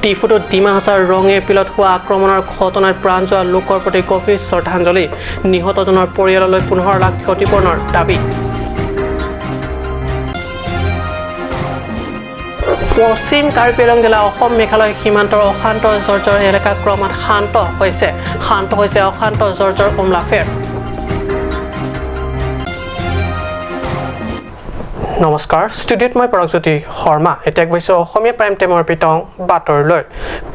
ডিফুত ডিমা হাছাওৰ ৰঙিয়াবিলত হোৱা আক্ৰমণৰ ঘটনাত প্ৰাণ যোৱা লোকৰ প্ৰতি গভীৰ শ্ৰদ্ধাঞ্জলি। নিহতজনৰ পৰিয়াললৈ 15 লাখ ক্ষতিপূৰণৰ দাবী। পশ্চিম কাৰ্বি আংলং জিলা অসম মেঘালয় সীমান্তৰ অশান্ত জৰ্জৰ এলেকা ক্ৰমাৎ শান্ত হৈছে। শান্ত হৈছে অশান্ত জৰ্জৰ উমলাফেৰ। নমস্কাৰ, ষ্টুডিঅ'ত মই পৰাগজ্যোতি শৰ্মা। এতিয়া গৈছোঁ অসমীয়া প্ৰাইম টাইমৰ বিতং বাতৰিলৈ।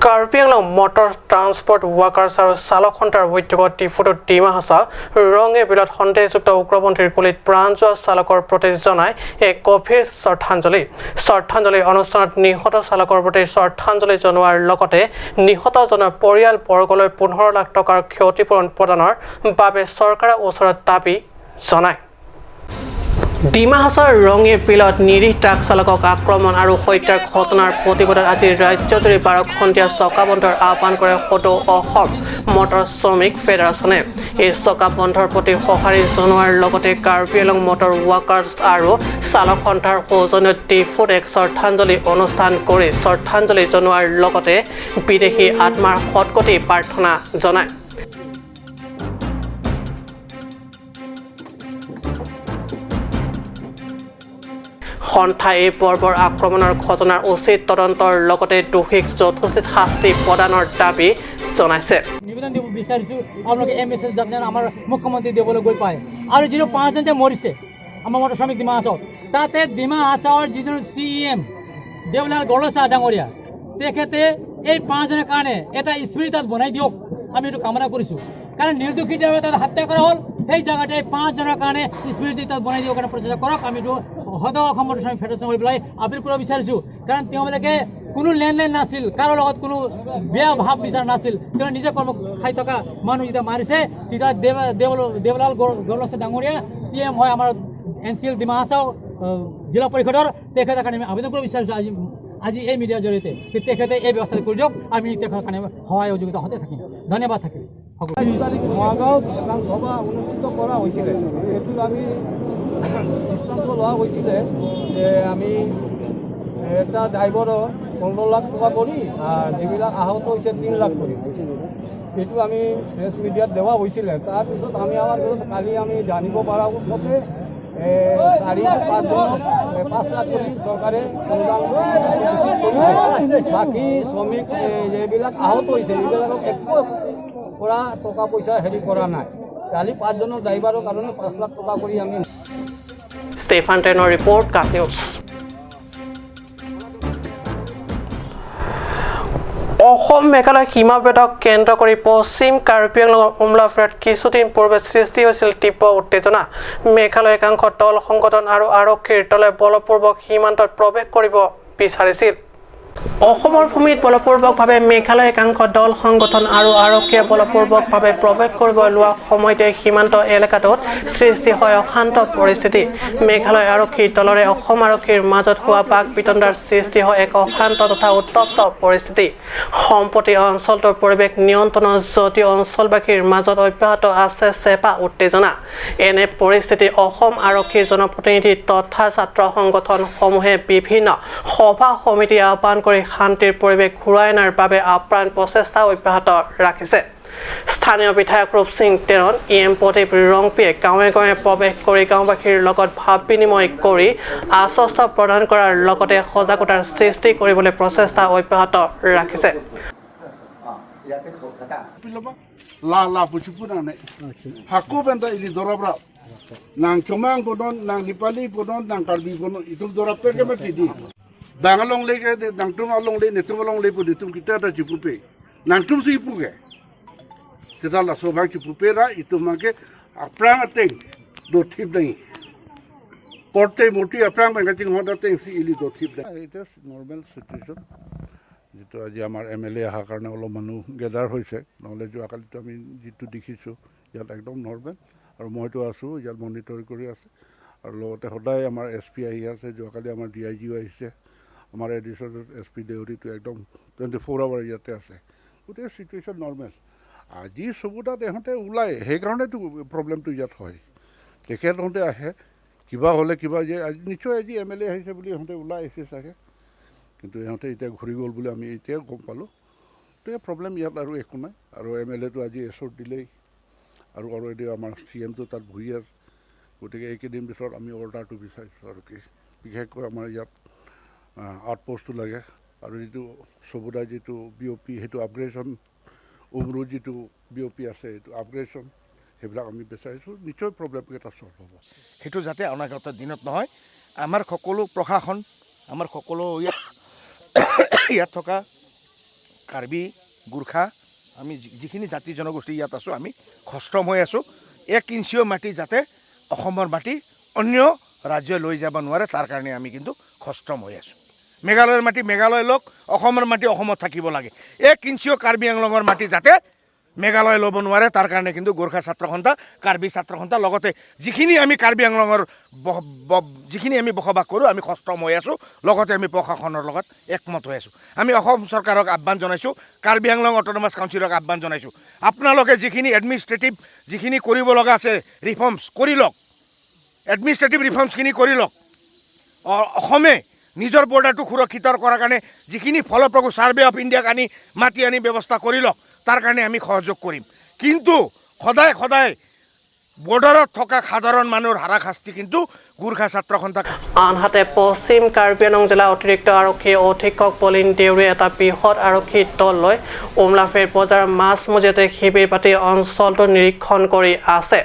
Karbi Anglong motor transport workers আৰু চালক সন্থাৰ উদ্যোগত ডিফুত ডিমা হাছাও ৰঙিয়াবিলত সন্দেহযুক্ত উগ্ৰপন্থীৰ গুলীত প্ৰাণ যোৱা চালকৰ প্ৰতি জনাই এক গভীৰ শ্ৰদ্ধাঞ্জলি। শ্ৰদ্ধাঞ্জলি অনুষ্ঠানত নিহত চালকৰ প্ৰতি শ্ৰদ্ধাঞ্জলি জনোৱাৰ লগতে নিহতজনৰ পৰিয়াল বৰ্গলৈ 15 লাখ টকাৰ ক্ষতিপূৰণ প্ৰদানৰ বাবে চৰকাৰৰ ওচৰত দাবী জনায়। ডিমা হাছাওৰ ৰঙিয়াবিলত নিৰীহ ট্ৰাক চালকক আক্ৰমণ আৰু হত্যাৰ ঘটনাৰ প্ৰতিবাদত আজি ৰাজ্যজুৰি 12 ঘণ্টীয়া চকা বন্ধৰ আহ্বান কৰে সদৌ অসম মটৰ শ্ৰমিক ফেডাৰেশ্যনে। এই চকা বন্ধৰ প্ৰতি সঁহাৰি জনোৱাৰ লগতে কাৰ্বি আংলং মটৰ ৱাৰ্কাৰ্ছ আৰু চালক সন্থাৰ সৌজন্যত ডিফুত এক শ্ৰদ্ধাঞ্জলি অনুষ্ঠান কৰি শ্ৰদ্ধাঞ্জলি জনোৱাৰ লগতে বিদেহী আত্মাৰ সদগতি প্ৰাৰ্থনা জনায়। সন্থাই এই বৰ্বৰ আক্ৰমণৰ ঘটনাৰ উচিত তদন্তৰ লগতে দোষীক যথোচিত শাস্তি প্ৰদানৰ দাবী জনাইছে। নিবেদন দিব বিচাৰিছোঁ, আপোনালোকে এই মেছেজ যাতে আমাৰ মুখ্যমন্ত্ৰী দেৱলৈ গৈ পায়। আৰু যিটো 5জন যে মৰিছে আমাৰ মটৰ শ্ৰমিক ডিমা হাছাও, তাতে ডিমা হাছাওৰ যিজন CEM Deolal Garlosa ডাঙৰীয়া, তেখেতে এই 5জনৰ কাৰণে এটা স্মৃতি তাত বনাই দিয়ক, আমি এইটো কামনা কৰিছোঁ। কাৰণ নিৰ্দোষী তাত হত্যা কৰা হ'ল, সেই জেগাতে এই 5জনৰ কাৰণে স্মৃতি তাত বনাই দিবৰ কাৰণে প্ৰচেষ্টা কৰক। আমি এইটো সদৌ অসম মটৰ শ্ৰমিক ফেডাৰেশ্যন হৈ পেলাই আপিল কৰিব বিচাৰিছোঁ। কাৰণ তেওঁলোকে কোনো লেনদেন নাছিল, কাৰো লগত কোনো বেয়া ভাৱ বিচাৰ নাছিল। তেওঁ নিজে কৰ্ম খাই থকা মানুহ যেতিয়া মাৰিছে, তেতিয়া দেৱলাল গৰলচা ডাঙৰীয়া CM হয় আমাৰ NCL Dima Hasao জিলা পৰিষদৰ, তেখেতৰ কাৰণে আমি আবেদন কৰিব বিচাৰিছোঁ আজি এই মিডিয়াৰ জৰিয়তে তেখেতে এই ব্যৱস্থাটো কৰি দিয়ক। আমি তেখেতৰ কাৰণে সহায় সহযোগিতা সদায় থাকিম। ধন্যবাদ থাকিল। মহাগাঁৱত এখন সভা অনুষ্ঠিত কৰা হৈছিলে, সেইটোত আমি দৃষ্টান্ত লোৱা হৈছিলে যে আমি এটা ড্ৰাইভাৰৰ 15 লাখ টকা কৰি যিবিলাক আহত হৈছে 3 লাখ কৰি, সেইটো আমি প্ৰেছ মিডিয়াত দেওয়া হৈছিলে। তাৰপিছত আমি আমাৰ ঘৰত কালি আমি জানিব পৰা মতে 4-5জনক 5 লাখ কৰি চৰকাৰে অনুদান কৰিছে। বাকী শ্ৰমিক যিবিলাক আহত হৈছে এইবিলাকক একো পৰা টকা পইচা হেৰি কৰা নাই। কালি 5জনৰ ড্ৰাইভাৰৰ কাৰণে 5 লাখ টকা কৰি আমি। ষ্টেফান টেনৰ ৰিপৰ্ট, কাট নিউজ। অসম মেঘালয় সীমাভেদক কেন্দ্ৰ কৰি পশ্চিম কাৰ্বি আংলঙৰ উমলাফেৰত কিছুদিন পূৰ্বে সৃষ্টি হৈছিল তীব্ৰ উত্তেজনা। মেঘালয় একাংশ দল সংগঠন আৰু আৰক্ষীৰ দলে বলপূৰ্বক সীমান্তত প্ৰৱেশ কৰিব বিচাৰিছিল। অসমৰ ভূমিত বলপূৰ্বকভাৱে মেঘালয় একাংশ দল সংগঠন আৰু আৰক্ষীয়ে বলপূৰ্বকভাৱে প্ৰৱেশ কৰিব লোৱা সময়তে সীমান্ত এলেকাটোত সৃষ্টি হয় অশান্ত পৰিস্থিতি। মেঘালয় আৰক্ষীৰ দলৰে অসম আৰক্ষীৰ মাজত হোৱা বাক বিতণ্ডাৰ সৃষ্টি হয় এক অশান্ত তথা উত্তপ্ত পৰিস্থিতি। সম্প্ৰতি অঞ্চলটোৰ পৰিৱেশ নিয়ন্ত্ৰণৰ যদিও অঞ্চলবাসীৰ মাজত অব্যাহত আছে চেপা উত্তেজনা। এনে পৰিস্থিতি অসম আৰক্ষীৰ জনপ্ৰতিনিধি তথা ছাত্ৰ সংগঠনসমূহে বিভিন্ন সভা সমিতি আহ্বান কৰি শান্তিৰ পৰিৱেশ ঘূৰাই অনাৰ বাবে আপ্ৰাণ প্ৰচেষ্টা অব্যাহত ৰাখিছে। স্থানীয় বিধায়ক ৰূপ সিং তেৰণ, EM Pradip ৰংপিয়ে গাঁৱে গাঁৱে প্ৰৱেশ কৰি গাঁওবাসীৰ লগত ভাৱ বিনিময় কৰি আশ্বস্ত প্ৰদান কৰাৰ লগতে সজাগতাৰ সৃষ্টি কৰিবলৈ প্ৰচেষ্টা অব্যাহত ৰাখিছে। Dangalong le ke dangtum along le netum along le pu ditum kita ta chipupe nangtum si puke kita la so bhang chipupe ra itu mangke aprang ateng do thip dai korte moti aprang bang ting hoda teng si ili do thip dai it is normal situation যেটো আজি আমাৰ MLA অহাৰ কাৰণে অলপ মানুহ গেদাৰ হৈছে, নহ'লে যোৱাকালিতো আমি যিটো দেখিছোঁ ইয়াত একদম নৰ্মেল। আৰু মইতো আছোঁ ইয়াত মনিটৰ কৰি আছে, আৰু লগতে সদায় আমাৰ SP আহি আছে, যোৱাকালি আমাৰ DIGও আহিছে, আমাৰ এডিশ্যনেল SP দেউৰীটো একদম 24 আৱাৰ ইয়াতে আছে। গোটেই চিটুৱেশ্যন নৰ্মেল। আজি চবুতাত ইহঁতে ওলায়, সেইকাৰণেতো প্ৰব্লেমটো ইয়াত হয়। তেখেতহঁতে আহে, কিবা হ'লে কিবা যে আজি নিশ্চয় আজি MLA আহিছে বুলি ইহঁতে ওলাই আহিছে চাগে। কিন্তু ইহঁতে এতিয়া ঘূৰি গ'ল বুলি আমি এতিয়া গম পালোঁ। গতিকে প্ৰব্লেম ইয়াত আৰু একো নাই। আৰু এম এল এটো আজি এচৰ দিলেই আৰু অলৰেডি আমাৰ চি এমটো তাত বহি আছে। গতিকে এইকেইদিন ভিতৰত আমি অৰ্ডাৰটো বিচাৰিছোঁ। আৰু কি, বিশেষকৈ আমাৰ ইয়াত আউটপোষ্টটো লাগে আৰু যিটো চবুদা যিটো বি অ' পি, সেইটো আপগ্ৰেডেশ্যন, উমৰু যিটো বি অ' পি আছে, সেইটো আপগ্ৰেডেশ্যন, সেইবিলাক আমি বিচাৰিছোঁ। নিশ্চয় প্ৰব্লেমকেইটা ছল্ভ হ'ব। সেইটো যাতে অনাগত দিনত নহয়। আমাৰ সকলো প্ৰশাসন, আমাৰ সকলো ইয়াত থকা কাৰ্বি, গোৰ্খা, আমি যিখিনি জাতি জনগোষ্ঠী ইয়াত আছোঁ, আমি সষ্টম হৈ আছোঁ। 1 ইঞ্চিও মাটি যাতে অসমৰ মাটি অন্য ৰাজ্য লৈ যাব নোৱাৰে, তাৰ কাৰণে আমি কিন্তু সষ্টম হৈ আছোঁ। মেঘালয়ৰ মাটি মেঘালয় লওক, অসমৰ মাটি অসমত থাকিব লাগে। 1 ইঞ্চিও কাৰ্বি আংলঙৰ মাটি যাতে মেঘালয় ল'ব নোৱাৰে, তাৰ কাৰণে কিন্তু গোৰ্খা ছাত্ৰ সন্থা, কাৰ্বি ছাত্ৰ সন্থা, লগতে যিখিনি আমি কাৰ্বি আংলঙৰ যিখিনি আমি বসবাস কৰোঁ, আমি সষ্টম হৈ আছোঁ। লগতে আমি প্ৰশাসনৰ লগত একমত হৈ আছোঁ। আমি অসম চৰকাৰক আহ্বান জনাইছোঁ, কাৰ্বি আংলং অট'নমাছ কাউন্সিলক আহ্বান জনাইছোঁ, আপোনালোকে যিখিনি এডমিনিষ্ট্ৰেটিভ যিখিনি কৰিব লগা আছে ৰিফৰ্মছ কৰি লওক, এডমিনিষ্ট্ৰেটিভ ৰিফৰ্মছখিনি কৰি লওক। অসমে নিজৰ বৰ্ডাৰটো সুৰক্ষিত কৰাৰ কাৰণে যিখিনি ফলপ্ৰসূ ছাৰ্ভে অফ ইণ্ডিয়াক আনি মাতি আনি ব্যৱস্থা কৰি লওক, তাৰ কাৰণে আমি সহযোগ কৰিম। কিন্তু সদায় সদায় বৰ্ডাৰত থকা সাধাৰণ মানুহৰ হাৰাশাস্তি কিন্তু গোৰ্খা ছাত্ৰ সন্থাক আনহাতে পশ্চিম কাৰ্বি আংলং জিলা অতিৰিক্ত আৰক্ষী অধীক্ষক পলিন দেউৰীয়ে এটা বৃহৎ আৰক্ষী দল লৈ উমলাফেৰ বজাৰ মাজমজিয়াতে শিবিৰ পাতি অঞ্চলটো নিৰীক্ষণ কৰি আছে।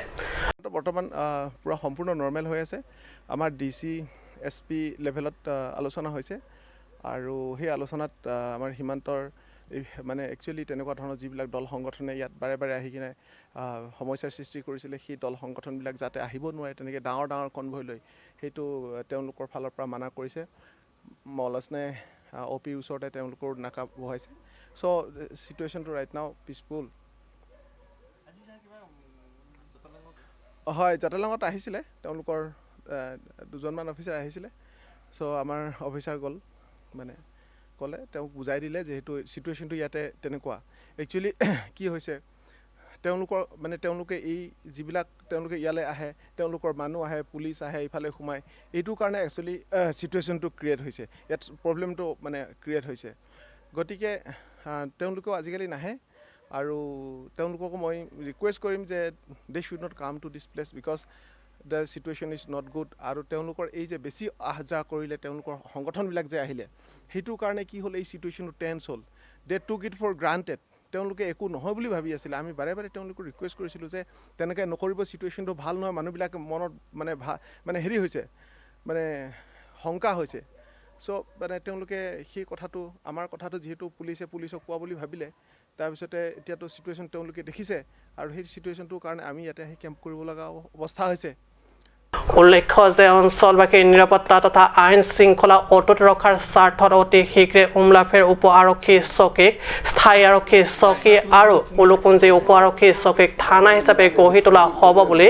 বৰ্তমান পূৰা সম্পূৰ্ণ নৰ্মেল হৈ আছে। আমাৰ ডি চি, এছ পি লেভেলত আলোচনা হৈছে আৰু সেই আলোচনাত আমাৰ সীমান্তৰ এই মানে একচুৱেলি তেনেকুৱা ধৰণৰ যিবিলাক দল সংগঠনে ইয়াত বাৰে বাৰে আহি কিনে সমস্যাৰ সৃষ্টি কৰিছিলে, সেই দল সংগঠনবিলাক যাতে আহিব নোৱাৰে তেনেকৈ ডাঙৰ ডাঙৰ কনভয় লৈ, সেইটো তেওঁলোকৰ ফালৰ পৰা মানা কৰিছে। মলচনে অ' পিৰ ওচৰতে তেওঁলোকৰ নাকা বহাইছে। চ' চিটুৱেশ্যনটো ৰাইট now peaceful. হয়, জাটালাঙত আহিছিলে, তেওঁলোকৰ দুজনমান অফিচাৰ আহিছিলে। চ' আমাৰ অফিচাৰ গ'ল, মানে ক'লে, তেওঁক বুজাই দিলে, যিহেতু চিটুৱেশ্যনটো ইয়াতে তেনেকুৱা। একচুৱেলি কি হৈছে, তেওঁলোকৰ মানে তেওঁলোকে এই যিবিলাক তেওঁলোকে ইয়ালৈ আহে, তেওঁলোকৰ মানুহ আহে, পুলিচ আহে, ইফালে সোমায়, এইটোৰ কাৰণে একচুৱেলি চিটুৱেশ্যনটো ক্ৰিয়েট হৈছে ইয়াত, প্ৰব্লেমটো মানে ক্ৰিয়েট হৈছে। গতিকে তেওঁলোকেও আজিকালি নাহে আৰু তেওঁলোককো মই ৰিকুৱেষ্ট কৰিম যে they should not come to this place because the situation is not good. আৰু তেওঁলোকৰ এই যে বেছি আহ যাহ কৰিলে, তেওঁলোকৰ সংগঠনবিলাক যে আহিলে, সেইটোৰ কাৰণে কি হ'ল, এই চিটুৱেশ্যনটো টেন্স হ'ল। They took it for granted. তেওঁলোকে একো নহয় বুলি ভাবি আছিলে। আমি বাৰে বাৰে তেওঁলোকক ৰিকুৱেষ্ট কৰিছিলোঁ যে তেনেকৈ নকৰিব, চিটুৱেশ্যনটো ভাল নহয়, মানুহবিলাকে মনত মানে মানে হেৰি হৈছে, মানে শংকা হৈছে। চ' মানে তেওঁলোকে সেই কথাটো, আমাৰ কথাটো যিহেতু পুলিচে পুলিচক কোৱা বুলি ভাবিলে, তাৰপিছতে এতিয়াতো চিটুৱেশ্যন তেওঁলোকে দেখিছে আৰু সেই চিটুৱেশ্যনটোৰ কাৰণে আমি ইয়াতে আহি কেম্প কৰিব লগা অৱস্থা হৈছে। উল্লেখ্য যে অঞ্চলবাসীৰ নিৰাপত্তা তথা আইন শৃংখলা অটুট ৰখাৰ স্বাৰ্থত অতি শীঘ্ৰে উমলাফেৰ উপ আৰক্ষী চকীক স্থায়ী আৰক্ষী চকী আৰু উলুকুঞ্জী উপ আৰক্ষী চকীক থানা হিচাপে গঢ়ি তোলা হ'ব বুলি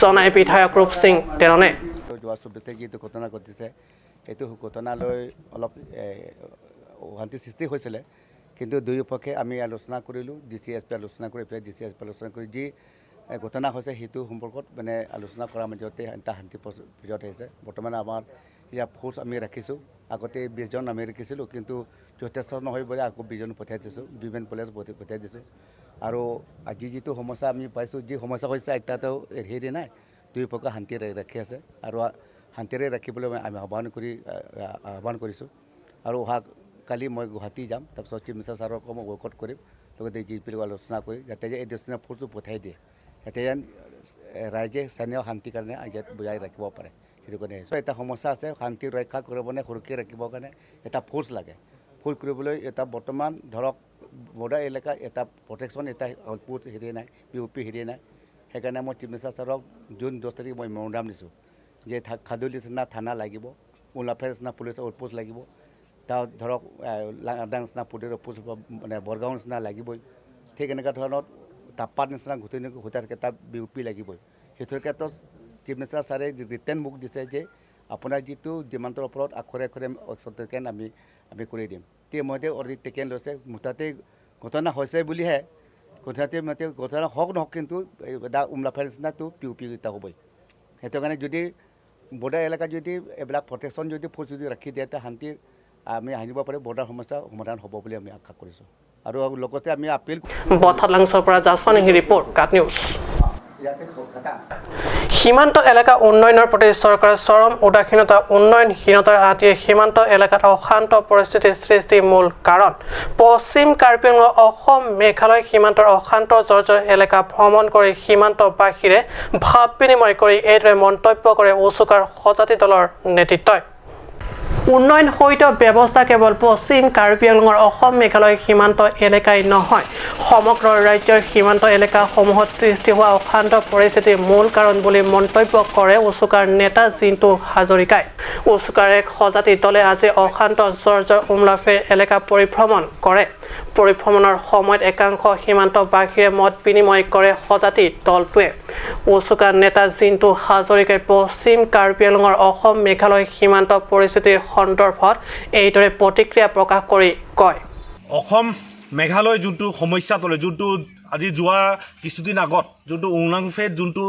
জনাই বিধায়ক ৰূপ সিং টেৰণে। যোৱা 24 তাৰিখ যিটো ঘটনা ঘটিছে, সেইটো ঘটনালৈ অলপ অশান্তি সৃষ্টি হৈছিলে। কিন্তু দুয়োপক্ষে আমি আলোচনা কৰিলোঁ, ডি চি, এছ পি আলোচনা কৰি পেলাই, ডি চি, এছ পি আলোচনা কৰি যি ঘটনা হৈছে, সেইটো সম্পৰ্কত মানে আলোচনা কৰাৰ মাজতে এটা শান্তি ভিতৰত আহিছে। বৰ্তমান আমাৰ ইয়াৰ ফ'ৰ্চ আমি ৰাখিছোঁ। আগতে 20জন আমি ৰাখিছিলোঁ, কিন্তু যথেষ্ট নহয় বুলি আকৌ 20জন পঠিয়াই দিছোঁ, বিমেন পুলিচ পঠিয়াই দিছোঁ। আৰু আজি যিটো সমস্যা আমি পাইছোঁ, যি সমস্যা হৈছে, এতিয়াতো হেৰি নাই, দুয়োপক্ষ শান্তিৰে ৰাখি আছে আৰু শান্তিৰে ৰাখিবলৈ আমি আহ্বান কৰিছোঁ। আৰু অহা কালি মই গুৱাহাটী যাম। তাৰপিছত চিফ মিনিষ্টাৰ ছাৰকো মই ৱৰ্কআউট কৰিম, লগতে জি পিৰ লগত আলোচনা কৰি যাতে যে এডিশ্যনেল ফ'ৰ্চটো পঠাই দিয়ে, যাতে যেন ৰাইজে স্থানীয় শান্তিৰ কাৰণে ইয়াত বজাই ৰাখিব পাৰে, সেইটো কাৰণে আহিছোঁ। এটা সমস্যা আছে, শান্তি ৰক্ষা কৰিবলৈ, সুৰক্ষিত ৰাখিবৰ কাৰণে এটা ফ'ৰ্চ লাগে। ফ'ৰ্চ কৰিবলৈ এটা বৰ্তমান ধৰক বৰ্ডাৰ এলেকা এটা প্ৰটেকশ্যন এটা আউটপোষ্ট হেৰি নাই, বি অ' পি হেৰি নাই। সেইকাৰণে মই চিফ মিনিষ্টাৰ ছাৰক জুন 10 তাৰিখ মই মেম'ৰেণ্ডাম দিছোঁ যে খাদুলি নিচিনা থানা লাগিব, উমলাফেৰ নিচিনা পুলিচ আউটপোষ্ট লাগিব, তাৰ ধৰক লাংদাং নিচিনা পুলিচ আউটপোষ্ট, মানে বৰগাঁও নিচিনা লাগিবই। ঠিক এনেকুৱা ধৰণত টাপাত নিচিনা গোটেই গোটেই এটা বি অ' পি লাগিবই। সেইটোৰ ক্ষেত্ৰত চিফ মিনিষ্টাৰ ছাৰে ৰিটেন মোক দিছে যে আপোনাৰ যিটো ডিমাণ্ডৰ ওপৰত আখৰে আখৰে টেকেন আমি কৰি দিম। ইতিমধ্যে অলৰেডি টেকেন লৈছে। মুঠতে ঘটনা হৈছে বুলিহে, ঘটনাতে মতে ঘটনা হওক নহওক, কিন্তু এটা উমলাফাৰ নিচিনাটো পি অ' পি এটা হ'বই। সেইটো কাৰণে যদি বৰ্ডাৰ এলেকাত যদি এইবিলাক প্ৰটেকশ্যন যদি ফ'ৰ্চ যদি ৰাখি দিয়ে, তেতিয়া শান্তিৰ আমি আনিব পাৰোঁ, বৰ্ডাৰ সমস্যা সমাধান হ'ব বুলি আমি আশা কৰিছোঁ আৰু লগতে আমি আপিল বথালাংছৰ পৰা জাছৱানী ৰিপৰ্ট, কাট নিউজ। ইয়াতে সীমান্ত এলেকা উন্নয়নৰ প্ৰতি চৰকাৰৰ চৰম উদাসীনতা, উন্নয়নহীনতাৰ আদিয়ে সীমান্ত এলেকাত অশান্ত পৰিস্থিতিৰ সৃষ্টিৰ মূল কাৰণ। পশ্চিম কাৰ্বি আংলং অসম মেঘালয় সীমান্তৰ অশান্ত জৰ্জৰ এলেকা ভ্ৰমণ কৰি সীমান্তবাসীৰে ভাৱ বিনিময় কৰি এইদৰে মন্তব্য কৰে উচুকাৰ সজাতি দলৰ নেতৃত্বই। উন্নয়ন সহিত ব্যৱস্থা কেৱল পশ্চিম কাৰ্বি আংলঙৰ অসম মেঘালয় সীমান্ত এলেকাই নহয়, সমগ্ৰ ৰাজ্যৰ সীমান্ত এলেকাসমূহত সৃষ্টি হোৱা অশান্ত পৰিস্থিতিৰ মূল কাৰণ বুলি মন্তব্য কৰে উচুকাৰ নেতা জিন্তু হাজৰিকাই। উচুকাৰ এক সজাতি দলে আজি অশান্ত জৰ্জৰ উমলাফেৰ এলেকা পৰিভ্ৰমণ কৰে। পৰিভ্ৰমণৰ সময়ত একাংশ সীমান্তবাসীৰে মত বিনিময় কৰে সজাতি দলটোৱে। উচুকাৰ নেতা জিন্তু হাজৰিকাই পশ্চিম কাৰ্বি আংলঙৰ অসম মেঘালয় সীমান্ত পৰিস্থিতিৰ সন্দৰ্ভত এইদৰে প্ৰতিক্ৰিয়া প্ৰকাশ কৰি কয়, অসম মেঘালয় যোনটো সমস্যা তলে, যোনটো আজি যোৱা কিছুদিন আগত যোনটো উমলাংফেত যোনটো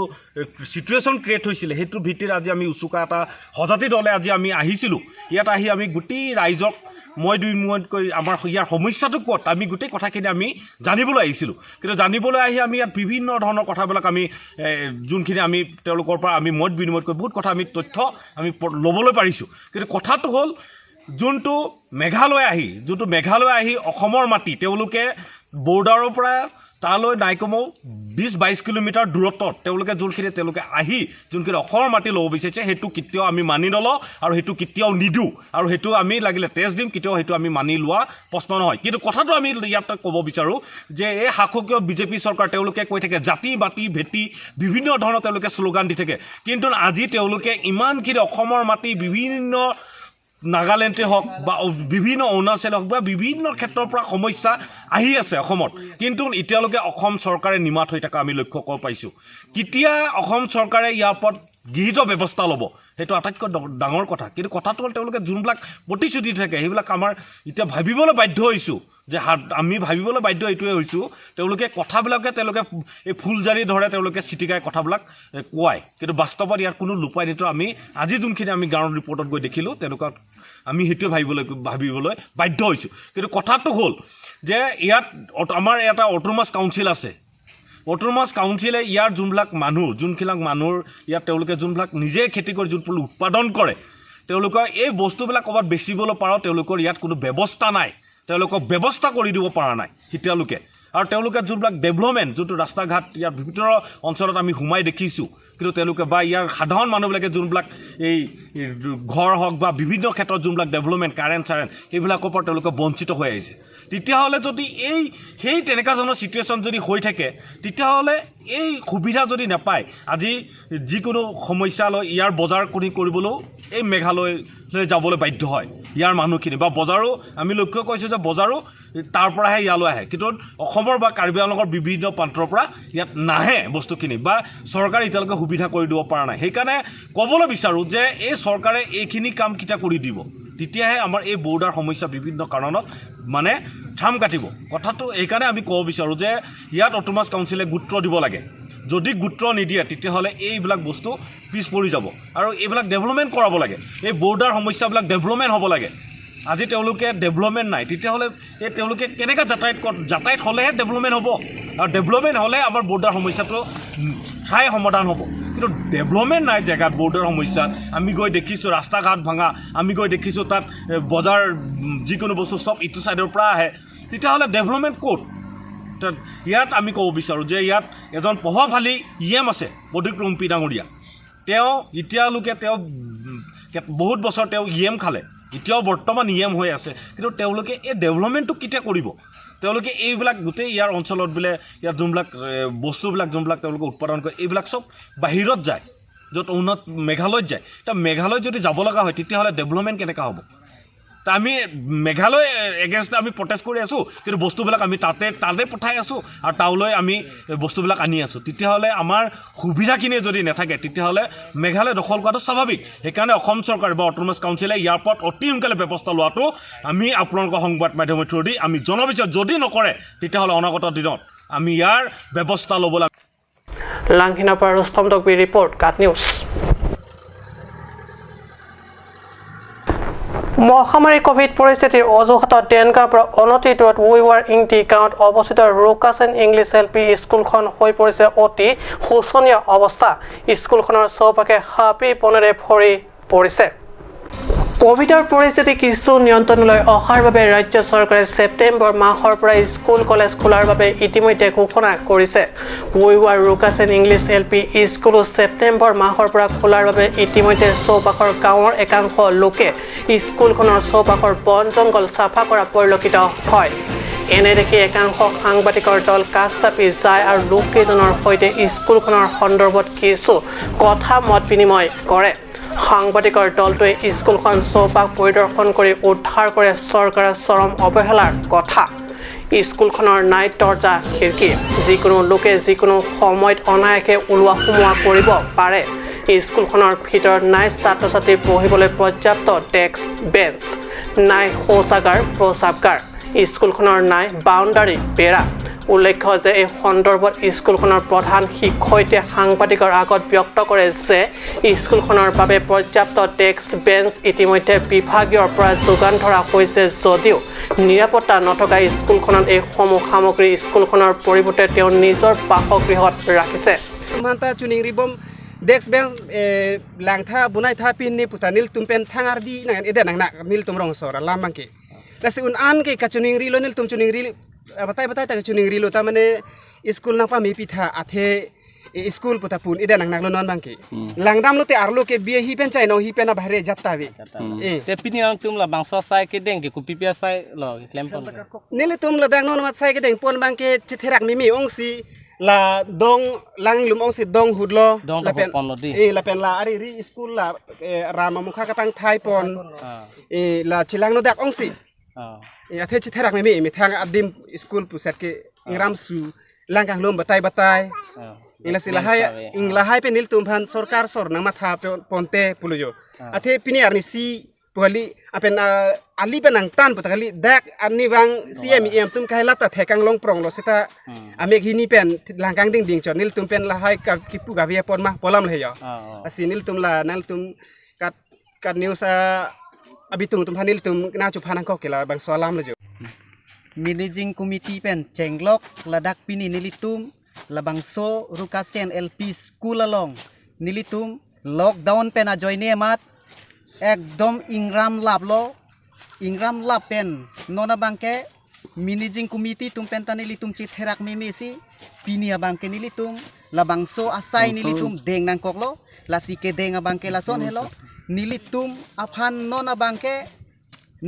চিটুৱেশ্যন ক্ৰিয়েট হৈছিলে, সেইটোৰ ভিত্তিত আজি আমি উচুকা এটা সজাতি দলে আজি আমি আহিছিলোঁ। ইয়াত আহি আমি গোটেই ৰাইজক মই দুই মূৰতকৈ আমাৰ ইয়াৰ সমস্যাটো ক'ত আমি গোটেই কথাখিনি আমি জানিবলৈ আহিছিলোঁ। কিন্তু জানিবলৈ আহি আমি ইয়াত বিভিন্ন ধৰণৰ কথাবিলাক আমি যোনখিনি আমি তেওঁলোকৰ পৰা আমি মত বিনিময় কৰি বহুত কথা আমি তথ্য আমি ল'বলৈ পাৰিছোঁ। কিন্তু কথাটো হ'ল যোনটো মেঘালয় আহি অসমৰ মাটি তেওঁলোকে বৰ্ডাৰৰ পৰা তালৈ নাই কমেও 20-22 কিলোমিটাৰ দূৰত্বত তেওঁলোকে যোনখিনি তেওঁলোকে আহি যোনখিনি অসমৰ মাটি ল'ব বিচাৰিছে, সেইটো কেতিয়াও আমি মানি নলওঁ আৰু সেইটো কেতিয়াও নিদিওঁ আৰু সেইটো আমি লাগিলে তেজ দিম, কেতিয়াও সেইটো আমি মানি লোৱা প্ৰশ্ন নহয়। কিন্তু কথাটো আমি ইয়াত ক'ব বিচাৰোঁ যে এই শাসকীয় বিজেপি চৰকাৰ তেওঁলোকে কৈ থাকে জাতি বাতি ভেটি বিভিন্ন ধৰণৰ তেওঁলোকে শ্লোগান দি থাকে, কিন্তু আজি তেওঁলোকে ইমানখিনি অসমৰ মাটি বিভিন্ন নাগালেণ্ডে হওক বা বিভিন্ন অৰুণাচলে হওক বা বিভিন্ন ক্ষেত্ৰৰ পৰা সমস্যা আহি আছে অসমত, কিন্তু এতিয়ালৈকে অসম চৰকাৰে নিমাত হৈ থকা আমি লক্ষ্য কৰিব পাইছোঁ। কেতিয়া অসম চৰকাৰে ইয়াৰ ওপৰত গৃহীত ব্যৱস্থা ল'ব সেইটো আটাইতকৈ ডাঙৰ কথা। কিন্তু কথাটো হ'ল তেওঁলোকে যোনবিলাক প্ৰতিশ্ৰুতি থাকে সেইবিলাক আমাৰ এতিয়া ভাবিবলৈ বাধ্য হৈছোঁ যে আমি ভাবিবলৈ বাধ্য এইটোৱে হৈছোঁ, তেওঁলোকে কথাবিলাকে তেওঁলোকে এই ফুলজাৰি ধৰে তেওঁলোকে চিটিকাই কথাবিলাক কোৱায়, কিন্তু বাস্তৱত ইয়াৰ কোনো লুপাই নিতো আমি আজি যোনখিনি আমি গাঁৱৰ ৰিপৰ্টত গৈ দেখিলোঁ তেনেকুৱা আমি সেইটোৱে ভাবিবলৈ বাধ্য হৈছোঁ। কিন্তু কথাটো হ'ল যে ইয়াত আমাৰ এটা অট'নমাছ কাউন্সিল আছে, অট'নমাছ কাউন্সিলে ইয়াৰ যোনবিলাক মানুহ যোনবিলাক মানুহৰ ইয়াত তেওঁলোকে যোনবিলাক নিজে খেতি কৰি যোনবোৰ উৎপাদন কৰে তেওঁলোকৰ এই বস্তুবিলাক ক'ৰবাত বেচিবলৈ পাৰোঁ তেওঁলোকৰ ইয়াত কোনো ব্যৱস্থা নাই, তেওঁলোকক ব্যৱস্থা কৰি দিব পৰা নাই এতিয়ালৈকে। আৰু তেওঁলোকে যোনবিলাক ডেভেলপমেণ্ট যোনটো ৰাস্তা ঘাট ইয়াৰ ভিতৰৰ অঞ্চলত আমি সোমাই দেখিছোঁ, কিন্তু তেওঁলোকে বা ইয়াৰ সাধাৰণ মানুহবিলাকে যোনবিলাক এই ঘৰ হওক বা বিভিন্ন ক্ষেত্ৰত যোনবিলাক ডেভেলপমেণ্ট কাৰেণ্ট চাৰেণ্ট সেইবিলাকৰ পৰা তেওঁলোকে বঞ্চিত হৈ আহিছে। তেতিয়াহ'লে যদি এই সেই তেনেকুৱা ধৰণৰ চিটুৱেশ্যন যদি হৈ থাকে তেতিয়াহ'লে এই সুবিধা যদি নাপায় আজি যিকোনো সমস্যা লৈ ইয়াৰ বজাৰ কৰি কৰিবলৈও এই মেঘালয়লৈ যাবলৈ বাধ্য হয় ইয়াৰ মানুহখিনি বা বজাৰো আমি লক্ষ্য কৰিছোঁ যে বজাৰো তাৰ পৰাহে ইয়ালৈ আহে, কিন্তু অসমৰ বা কাৰ্বি আংলঙৰ বিভিন্ন প্ৰান্তৰ পৰা ইয়াত নাহে বস্তুখিনি বা চৰকাৰে এতিয়ালৈকে সুবিধা কৰি দিব পৰা নাই। সেইকাৰণে ক'বলৈ বিচাৰোঁ যে এই চৰকাৰে এইখিনি কাম কেতিয়া কৰি দিব, তেতিয়াহে আমাৰ এই বৰ্ডাৰ সমস্যা বিভিন্ন কাৰণত মানে থাম কাটিব। কথাটো এইকাৰণে আমি ক'ব বিচাৰোঁ যে ইয়াত অট'নমাছ কাউন্সিলে গুৰুত্ব দিব লাগে, যদি গুৰুত্ব নিদিয়ে তেতিয়াহ'লে এইবিলাক বস্তু পিছ পৰি যাব আৰু এইবিলাক ডেভেলপমেণ্ট কৰাব লাগে, এই বৰ্ডাৰ সমস্যাবিলাক ডেভেলপমেণ্ট হ'ব লাগে। আজি তেওঁলোকে ডেভেলপমেণ্ট নাই, তেতিয়াহ'লে এই তেওঁলোকে কেনেকৈ যাতায়াত হ'লেহে ডেভেলপমেণ্ট হ'ব আৰু ডেভেলপমেণ্ট হ'লে আমাৰ বৰ্ডাৰ সমস্যাটো ঠাই সমাধান হ'ব। কিন্তু ডেভেলপমেণ্ট নাই জেগাত বৰ্ডাৰ সমস্যাত আমি গৈ দেখিছোঁ ৰাস্তা ঘাট ভাঙা, আমি গৈ দেখিছোঁ তাত বজাৰ যিকোনো বস্তু চব ইটো ছাইডৰ পৰা আহে, তেতিয়াহ'লে ডেভেলপমেণ্ট ক'ত? ইয়াত আমি ক'ব বিচাৰোঁ যে ইয়াত এজন প্ৰভাৱশালী ই এম আছে প্ৰদীপ ৰুম্পী ডাঙৰীয়া, তেওঁ এতিয়ালৈকে তেওঁ বহুত বছৰ তেওঁ ই এম খালে, এতিয়াও বৰ্তমান ই এম হৈ আছে, কিন্তু তেওঁলোকে এই ডেভেলপমেণ্টটো কেতিয়া কৰিব? তেওঁলোকে এইবিলাক গোটেই ইয়াৰ অঞ্চলত বোলে ইয়াত যোনবিলাক বস্তুবিলাক যোনবিলাক তেওঁলোকে উৎপাদন কৰে এইবিলাক চব বাহিৰত যায়, য'ত উন্নত মেঘালয়ত যায়। এতিয়া মেঘালয়ত যদি যাব লগা হয় তেতিয়াহ'লে ডেভেলপমেণ্ট কেনেকুৱা হ'ব? তা আমি মেঘালয় এগেইনষ্ট আমি প্ৰটেষ্ট কৰি আছোঁ, কিন্তু বস্তুবিলাক আমি তাতে পঠাই আছোঁ আৰু তালৈ আমি বস্তুবিলাক আনি আছোঁ। তেতিয়াহ'লে আমাৰ সুবিধাখিনিয়ে যদি নাথাকে তেতিয়াহ'লে মেঘালয় দখল কৰাটো স্বাভাৱিক। সেইকাৰণে অসম চৰকাৰ বা অট'নমাছ কাউন্সিলে ইয়াৰ ওপৰত অতি সোনকালে ব্যৱস্থা লোৱাটো আমি আপোনালোকৰ সংবাদ মাধ্যমৰ থ্ৰুদি আমি জনাব বিচাৰোঁ। যদি নকৰে তেতিয়াহ'লে অনাগত দিনত আমি ইয়াৰ ব্যৱস্থা ল'বলৈ। লাংহিনাৰ পৰা ৰুস্তম ডকবি ৰিপৰ্ট, কাট নিউজ। মহামাৰী কোভিড পৰিস্থিতিৰ অজুহাতত দেনগাঁৱৰ পৰা অনতি দূৰত উইৱাৰ ইংটি গাঁৱত অৱস্থিত ৰুকাছেন ইংলিছ এল পি স্কুলখন হৈ পৰিছে অতি শোচনীয় অৱস্থা। স্কুলখনৰ চৌপাশে হাবি বনেৰে ভৰি পৰিছে। কোভিডৰ পৰিস্থিতি কিছু নিয়ন্ত্ৰণলৈ অহাৰ বাবে ৰাজ্য চৰকাৰে ছেপ্টেম্বৰ মাহৰ পৰা স্কুল কলেজ খোলাৰ বাবে ইতিমধ্যে ঘোষণা কৰিছে। উইৱাৰ ৰুকাছেন ইংলিছ এল পি স্কুলো ছেপ্টেম্বৰ মাহৰ পৰা খোলাৰ বাবে ইতিমধ্যে চৌপাশৰ গাঁৱৰ একাংশ লোকে স্কুলখনৰ চৌপাশৰ বন জংঘল চাফা কৰা পৰিলক্ষিত হয়। এনে দেখি একাংশ সাংবাদিকৰ দল কাষ চাপি যায় আৰু লোককেইজনৰ সৈতে স্কুলখনৰ সন্দৰ্ভত কিছু কথা মত বিনিময় কৰে। সাংবাদিকৰ দলটোৱে স্কুলখন চৌপাশ পৰিদৰ্শন কৰি উদ্ধাৰ কৰে চৰকাৰৰ চৰম অৱহেলাৰ কথা। স্কুলখনৰ নাই দৰ্জা খিৰিকী, যিকোনো লোকে যিকোনো সময়ত অনায়াসে ওলোৱা সোমোৱা কৰিব পাৰে। স্কুলখনৰ ভিতৰত নাই ছাত্ৰ ছাত্ৰী বহিবলৈ পৰ্যাপ্ত ডেস্ক বেঞ্চ, নাই শৌচাগাৰ প্ৰস্ৰাৱগাৰ, স্কুলখনৰ নাই বাউণ্ডাৰী বেৰা। উল্লেখ্য যে এই সন্দৰ্ভত স্কুলখনৰ প্ৰধান শিক্ষয়িত্ৰীয়ে সাংবাদিকৰ আগত ব্যক্ত কৰে যে স্কুলখনৰ বাবে পৰ্যাপ্ত ডেস্ক বেঞ্চ ইতিমধ্যে বিভাগীয়ৰ পৰা যোগান ধৰা হৈছে যদিও নিৰাপত্তা নথকা স্কুলখনত এইসমূহ সামগ্ৰী স্কুলখনৰ পৰিৱৰ্তে তেওঁ নিজৰ বাসগৃহত ৰাখিছে। Desk bench langtha bunai tha pin ni putanil tumpen thangar di nang ede nang nak nil tum rong sora lamang ke lasi un an ke kachuning ri lo nil tum chuning ri batai batai ta chuning ri lo ta mane school na pa mi pitha athe school puta pun ede nang nak lo non bang ke langdam lo te arlo ke bie hi pen chai no hi pen na bahre jatta be te pini ang tum la bangso sai ke deng ke ku pipia sai lo klem pon nil tum la dang non mat sai ke deng pon bang ke chtherak mi mi ong si la dong lang lum ong si dong hudlo la pen e la pen la ari ri school la rama mukha ka pang thai pon e la chilang no dak ong si e athe chtherak mi mi thang adim school pusat ke ngram su langkang lum batai batai ing la silahai ing lahai pe nil tum phan sarkar sor nang matha ponte pulujo athe pini arni si poli apen ali penang tan putakali dak ani bang cm em tum kai lata thekang long prong lo seta ame hini pen langkang ding ding chon nil tum pen lahai ka kipu ga bia pon ma polam le ya asi nil tum la nal tum kat kat news a abitung tum hanil tum na chu phanang ko kela bang solam le jo managing committee pen chenglok ladak pini nilitum labangso Rukasen LP school along nilitum lockdown pen ajoine mat ekdom ingram lablo ingram lapen nona bangke managing committee tum pen tanilitum chit herak memesi pini abangke nilitum labangso asai nilitum deng nang koklo lasike deng abangke lason helo nilitum aphan nona bangke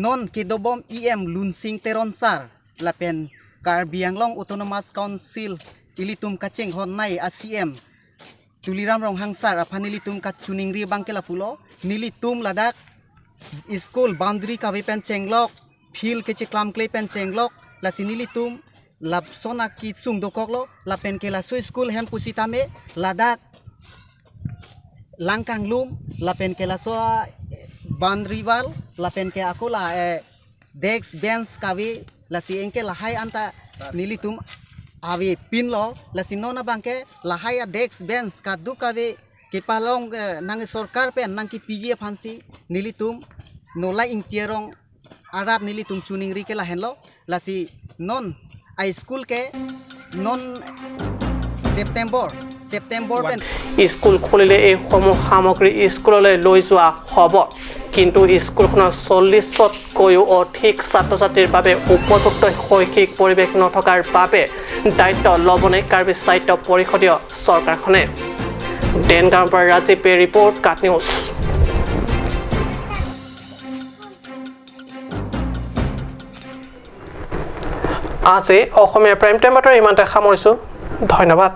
non kedobom em lunsing teron sar lapen Karbi Anglong Autonomous Council ilitum kacheng hon nai ACM tuliram rong hangsar aphan nilitum ka chuningri bangke lapulo nilitum ladak school boundary kawe pen chenglok field ke cheklam klei pen chenglok lasi nilitum lapsona ki sung dokoklo lapen ke laso school hem pusitame ladak langkang lum lapen ke laso boundary wall lapen ke akola desk bench kawe lasi engke lahai anta nilitum awe pinlo lasi nona bangke lahai a desk bench kadu kawe ke palong nang sarkar pen nang ki PG fancy nilitum nola ingtierong arat nilitum chuning ri ke lahenlo lasi non a school ke non September September pen school খুলিলে এইসমূহ সামগ্ৰী স্কুললৈ লৈ যোৱা হ'ব, কিন্তু স্কুলখনৰ 40তকৈও অধিক ছাত্ৰ ছাত্ৰীৰ বাবে উপযুক্ত শৈক্ষিক পৰিৱেশ নথকাৰ বাবে দায়িত্ব ল'বনে কাৰ্বি সাহিত্য পৰিষদীয় চৰকাৰখনে। দেনগাঁৱৰ পৰা ৰাজীৱ পে ৰিপৰ্ট, কাট নিউজ। আজি অসমীয়া প্ৰাইম টাইম বাতৰি ইমানতে সামৰিছোঁ। ধন্যবাদ।